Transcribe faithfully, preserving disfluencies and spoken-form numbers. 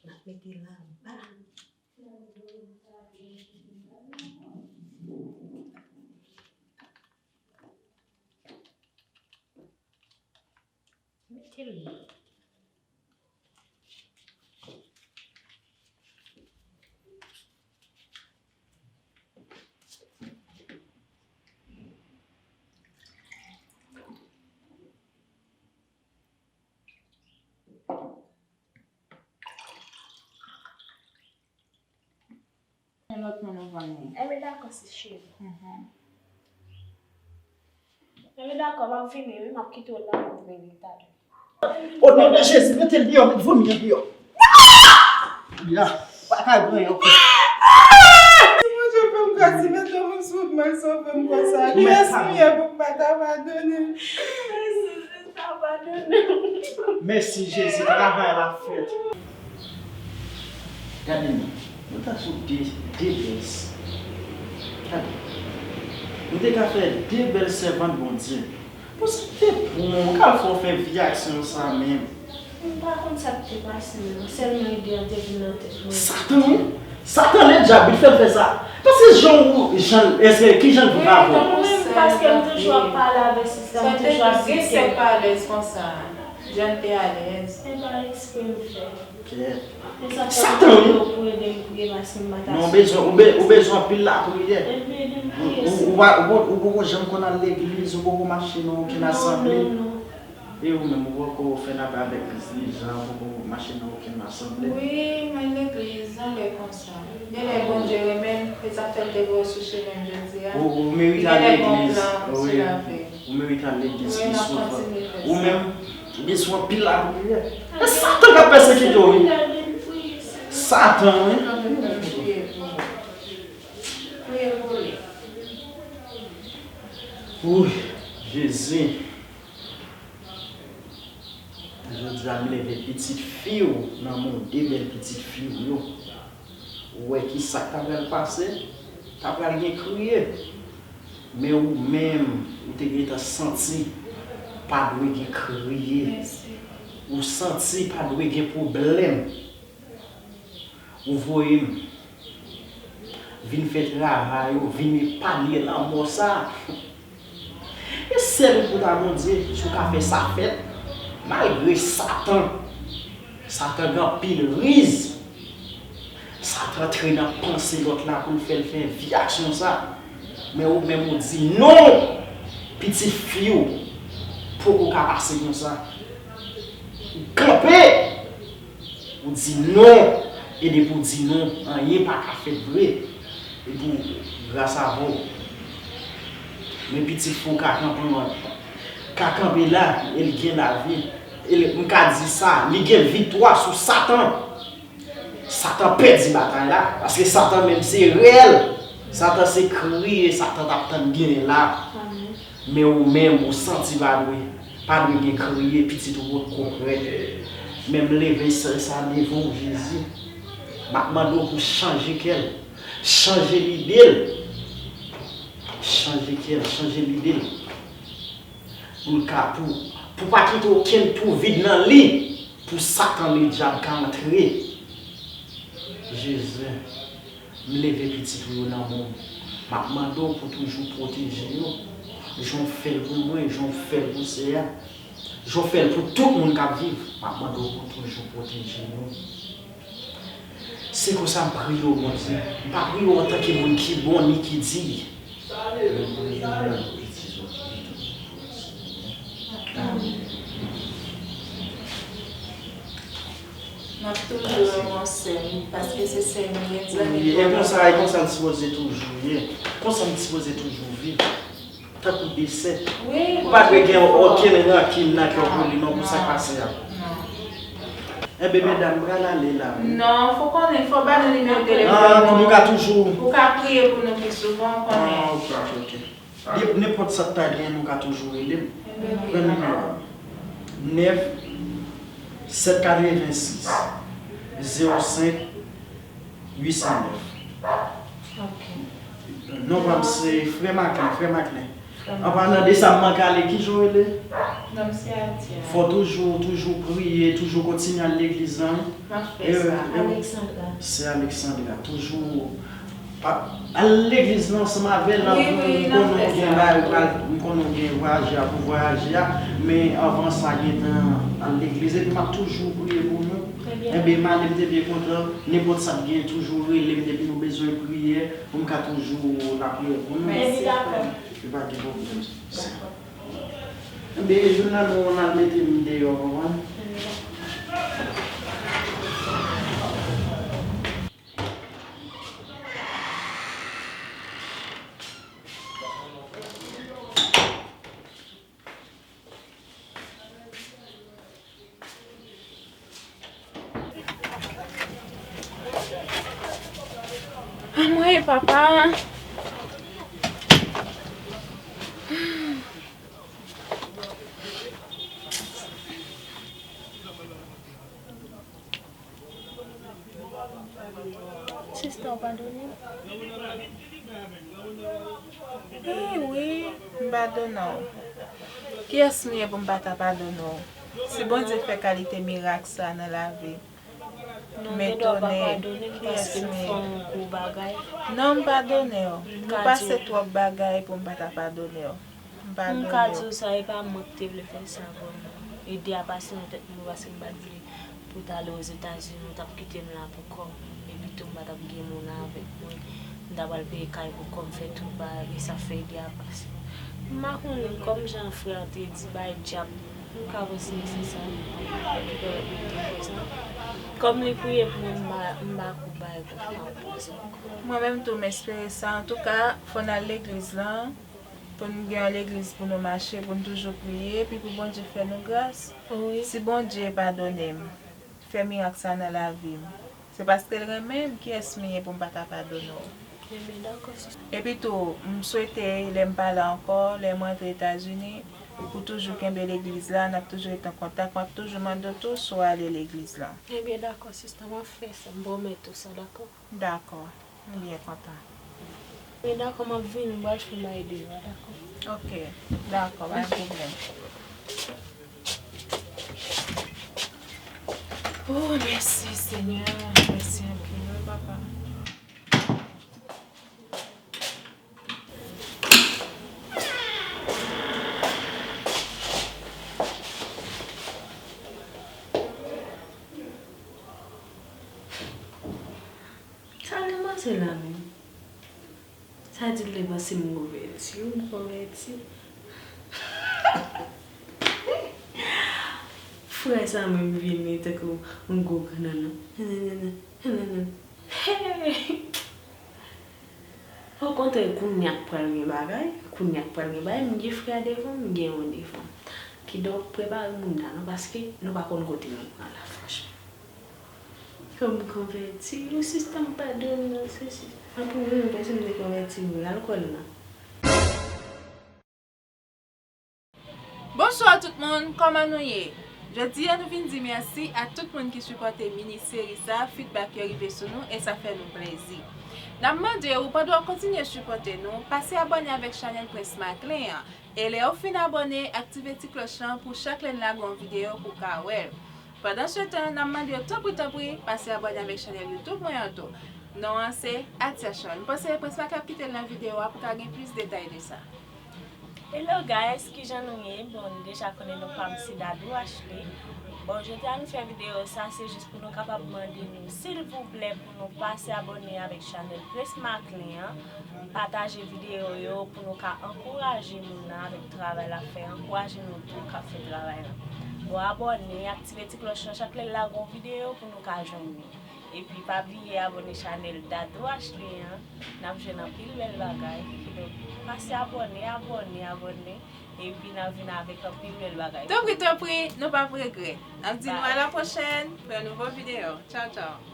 N ap mete l anba. Mete l. Yon lòt moun ou vann li. Enben dakò, sis cheri. Mhm. Enben dakò, m ap vini wi, m ap kite w la, m ap vini talè. O non de Jezi, mete l deyò, met vomi an deyò. Ya, pa ka gen anyen ankò. Si Bondye fè m grasi, mete yon moun sou wout mwen, sove m konsa. Kiyès m ye pou m pa t abandone? Mèsi, Jezi, travay la fèt. Gade non, nou ta sou de, de bèl s-, gade. Nou te ka fè de bèl sèvant Bondye. Bon, sa te bon, ou ka fè w fè vye aksyon sa menm. M pa konn sa k te pase m non, sèlman ide an te vin nan tèt mwen. Satan wi. Satan Ledyab, li fè l fè sa. Paske jan ou, jan, èske, ki jan l viv avè w? Mwen menm, paske m toujou ap pale avèk sista, m toujou ap di ke. Sa te gen sèk alèz konsa. Jan te alèz. Se pa eksprè m fè. Kèt. Satan wi. Pou ede m priye paske m pa ta. Non, ou bezwen, ou be-, ou bezwen anpil lapriyè. Ou, ou, ou pa, ou, ou poko janm konn al legliz, ou poko mache nan okenn asanble. Non, non, non. E ou menm, ou poko fè lapè avèk Kris, Lijan, ou poko mache nan okenn asanble. Wi, mwen legliz, nan lè konsa. Genlè Bondye renmen m, se sa k fè l te voye w sou chemen m jodi a. Ou, ou merite al legliz. Wi. Ou merite al legliz pi souvan. Ou menm, ou gen sou anpil lapriyè. E Satan k ap pèsekite w, wi. Satan, wi. Wouy, Jezi. Jodi a, m leve pitit fi w nan men w, de bèl pitit fi w yo. Ou wè ki sa k ta pral pase? Ta pral gen kriye. Men ou menm, ou te gentan santi pa dwe gen kriye. Ou santi pa dwe gen pwoblèm. Ou voye m vin fè travay ou, vin epanye lanmò sa. E sèl ou pou ta Bondye, si w ka fè sa fèt, malgre Satan, Satan gen anpil riz. Satan antre nan panse lòt la pou l fè l fè vye aksyon sa. Men ou menm ou di non, pitit fi w poko ka pase konsa. Ou kanpe! Ou di non, e depi w di non, anyen pa ka fèt vre. Epi w, gras a Bondye, men pitit fi w ka kanpe, ka kanpe la, e l gen lavi. E l, m ka di sa, li gen viktwa sou Satan. Satan pèdi batay la, paske Satan menm se rèl. Satan se kriye Satan t ap tann genyen la. Men ou menm, ou santi pa dwe, pa dwe gen kriye, pitit ou potko prè. Men m leve sa, sa devan w, Jezi. M ap mande w pou chanje kè l, chanje lide l, chanje kè l, chanje lide l. Pou l ka, pou, pou pa kite okenn twou vid nan li, pou Satan Ledyab ka antre. Jezi. M leve pitit ou yo nan men w. M ap mande w pou toujou pwoteje yo. Jan w fè l pou mwen, jan w fè l pou sè a. Jan w fè l pou tout moun k ap viv. M ap mande w pou toujou pwoteje yo. Se konsa m priye w, Bondye. M pa priye w antanke moun ki bon ni ki diy. N ap toujou renmen sè m, paske se sè m li ye, zanmi. Wi, e konsa, e konsa l sipoze toujou ye. Konsa m sipoze toujou viv. Tankou de sè. Wi, ou pa dwe gen okenn rankin nan kè w pou li, non, pou sa k pase a. Non. Enben, medam, m pral ale la, wi. Non, fò konnen, fò ba nou nimewo telefòn nou. Ah, pou nou ka toujou. Ou ka priye pou nou pi souvan, ou konnen. Ah, ok, ok, ok. Nenpòt sa k ta gen, nou ka toujou rele m. Pran nimewo a. Nèf sèt katrevensis zewo senk uit san nèf. Ok. Non pa m se Frè Maclin, Frè Maclin. An palan de sa, m manke ale, kijan w rele? Non, m se Atia. Fò toujou, toujou priye, toujou kontinye al legliz lan, wi. M ap fè sa. Alexandra. Sè Alexandra, toujou pa, al legliz lan ansanm avè l, wi, wi, m konnen w gen bagay, m konnen w gen vwayaje a pou vwayaje a, men anvan sa, gentan al legliz, epi m ap toujou priye pou nou. Enben, m ale, m te byen kontan, nenpòt sa k gen, toujou rele m depi nou bezwen priyè, pou m ka toujou lapriyè pou nou. Enben, dakò. Epa gen pwoblèm. Dakò. Enben, jounal nou, n al mete m deyò, konprann? Anmwey, papa. Sista, w padone m? Wi, wi, m padone w. Kiyès m ye pou m pa ta padone w? Si Bondye fè kalite mirak sa nan lavi m, men tonè, kiyès m ye? Non, m padone w. Nou pase twòp bagay pou m pa ta padone w. M ka di w sa, e pa mwen ki te vle fè sa vrèman. Ide a pase nan tèt mwen paske m pa t vle pou w t ale Ozetazini, ou t ap kite m la pou kò m. Epi tou, m pa t ap gen moun avèk mwen. M ta pral peye kay pou kò m, fè tout bagay, e sa fè ide a pase. M pa konnen, kòm jan frè a te di, bay djab. M ka konsidere se sa. Kòm li priye pou mwen, m pa, m pa ko bay kòb pa pou sa. Mwen menm tou, m espere sa. Antouka, fò n al legliz lan. Pou n gen yon legliz pou nou mache, pou n toujou priye, epi pou Bondye fè nou gras. Wi. Si Bondye padone m, fè mirak sa nan lavi m, se paske l renmen m, kiyès m ye pou m pa ta padone w? Enben, dakò, sista. Epi tou, m swete lè m pa la ankò, lè m rantre Etazini, pou toujou kenbe legliz la, n ap toujou ret an kontak, m ap toujou mande w tou si w ale legliz la. Enben, dakò, sista, m ap fè sa, m pwomèt ou sa, dakò? Dakò. M byen kontan. Men dakò, m ap vini, m pral fè yon bagay deyò a, dakò? Ok, dakò, pa gen pwoblèm. Oh, mèsi, Senyè. Mèsi anpil, wi, papa. Sa l te panse la menm? Sa di l te panse m konvèti, m konvèti. Frè sa menm vini tankou yon gwo grann nan. Hey! Okontrè, kounye a k pral gen bagay, kounye a k pral gen bagay, m gen frè devan m, m gen yon devan m. Kidonk, prepare moun nan non, paske nou pa konn kote nou pran la, franchman. Kòm m konvèti, yo sista m padone nan sesi. Anpil moun panse m te konvèti, wi, alkòl nan. Bonswa tout moun, kòman nou ye? Jodi a nou vin di mèsi a tout moun ki sipòte mini seri sa, feedback yo rive sou nou e sa fè nou plezi. N ap mande w, pandan w ap kontinye sipòte nou, pase abòne avèk chanèl Prince Macklin an. E lè w fin abòne, aktive ti klòch lan pou chak lè n lage yon videyo pou w ka wè l. Pandansetan, n ap mande w tanpri, tanpri, pase abòne avèk chanèl YouTube mwen an tou. Non an se Atia Shawn. M panse Prince Macklin ap kite l nan videyo a pou w ka gen plis detay de sa. Hello guys, kijan nou ye? Bon, nou deja konnen non pa m se Dadou Ashley. Bon, jodi a nou fè videyo sa, se jis pou nou kapab mande nou, silvouplè, pou nou pase abòne avèk chanèl Prince Macklin an, pataje videyo yo pou nou ka ankouraje moun nan avèk travay l ap fè, ankouraje nou tou k ap fè travay la. Bon, abòne, aktive ti klòch lan, chak lè l lage yon videyo pou nou ka jwenn li. Epi pa bliye abòne chanèl Dadou Ashley an, n ap jwenn anpil bèl bagay. Kidonk, pase abòne, abòne, abòne, epi n ap vin avèk anpil bèl bagay. Tanpri, tanpri, nou p ap regrèt. N ap di nou a la pwochèn pou yon nouvo videyo. Tchaw, tchaw.